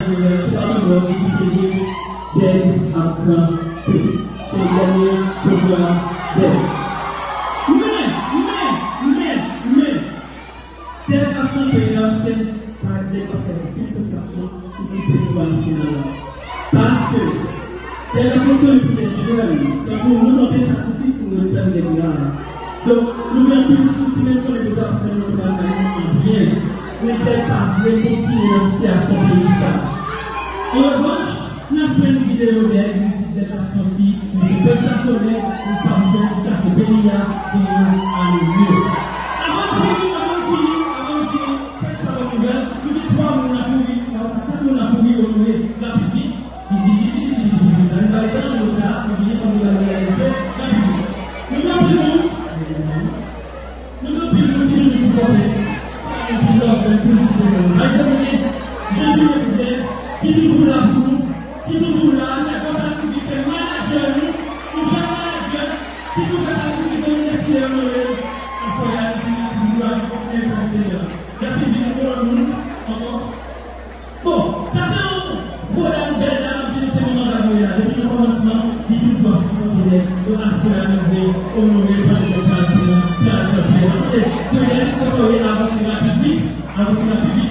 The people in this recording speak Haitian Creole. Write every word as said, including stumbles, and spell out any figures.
Se pa yon lòt, se ki se li, Dèg ap kanpe. Se dènye kounye a, Dèg. Men, men, men, men, Dèg ap kanpe a, se pa Dèg ap fè anpil prestasyon sou tout teritwa nasyonal la. Paske Dèg ap fonksyone pou de jèn, tankou nou fè anpil sakrifis pou nou rive Dèg la. Donk, nou gen anpil sousi, men nou konnen Bondye ap fè nou travay an byen. Men Dèg pa vle kontinye nan sitiyasyon peyi sa. An revanch, n ap jwenn videyo Dèg, mizik Dèg ap sòti, mizik Pèp Sasolè, nou p ap jwenn jiskaske peyi a genyen ale mye. Avan n fini, avan n fini, avan n fini, sèt sa bòn nouvèl, nou gen twa moun n ap mouri, kat moun n ap mouri onore rapid vit. Ann bay tan, nou la, nou vini, fò nou bay tan rapid vit. Nou gen anpil moun, nou gen anpil moun ki toujou sipòte, anpil love, anpil sipòte. Pa egzanp, nou gen Jean Julien Boudet, ki toujou la pou nou, ki toujou la, ki fè sakrifis, se manadjè nou, yon jèn manadjè, ki toujou fè sakrifis, nou deside onore l. Aswè a, nou di mèsi pou kouraj, kontinye sèvi Senyè a. Rapid vit, nou gen lòt moun ankò. Bon, sa se yon gwo dam, bèl dam, m ap di nou se manman Gabriela. Depi nan kòmansman, li toujou ap sipòte Dèg. Donk, aswè a, nou vle onore l pandan Dèg pral pran, pral pran pye a. Tande, Dèg, kòman w ye, avanse rapid vit, avanse rapid vit.